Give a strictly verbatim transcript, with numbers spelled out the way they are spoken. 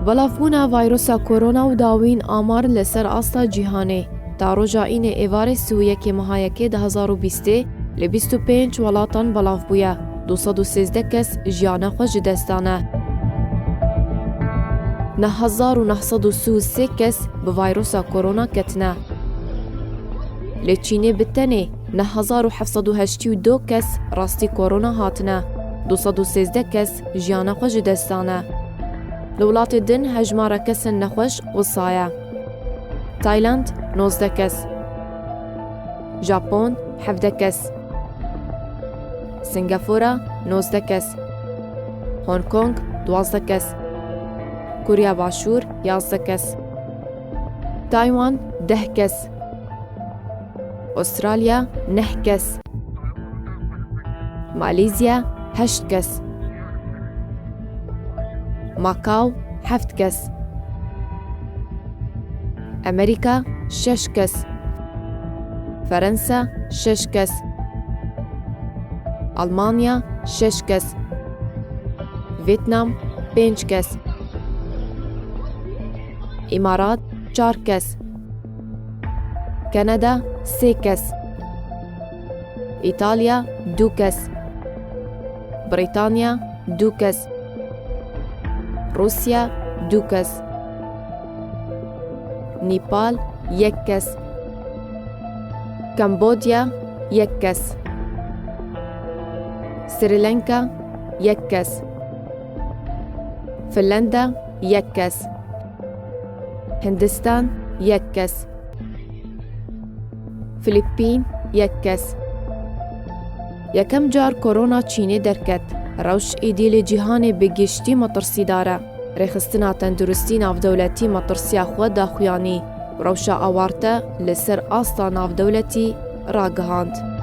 Belavbûna vayrusa korona û dawîn amar li ser asta cîhanê. Ta roja înê êvarê sî û yekê meha yekê du hezar û bîstê li bîst û pênc welatan belav bûye. Du sed û sêzdeh kes jiyana xwe ji dest dane. Neh hezar û neh sed û sî û sê kes bi vayrusa korona ketine. Li Çînê bi tenê neh hezar û heft sed û heştê û du kes rastî korona hatine. Du sed û sêzdeh kes jiyana xwe ji dest dane. Li welatê din hejmara kesên nexweş wisa ye. Tayland, nozdeh kes. Japon, hevdeh kes. Singapora, nozdeh kes. Hong Kong, duwazdeh kes. Koriya Başûr, yazdeh kes. Taywan, deh kes. Australya, neh kes. Malezya, heşt kes. Macau, heft kes. Amerîka, şeş kes. Ferensa, şeş kes. Almanya, şeş kes. Vîetnam, pênc kes. Îmarat, çar kes. Kanada, sê kes. Îtalya, du kes. Brîtanya, du kes. Rûsya, du kes. Nîpal, yek kes. Kambodya, yek kes. Sri Lanka, yek kes. Finlanda, yek kes. Hindistan, yek kes. Filîpîn, yek kes. Yekem car korona Çînê derket. Rewş êdî li cîhanê bi giştî metirsîdar e. Rêxistina Tenduristî Navdewletî metirsiya xwe daxuyanî û rewşa awarte li ser asta navdewletî ragihand.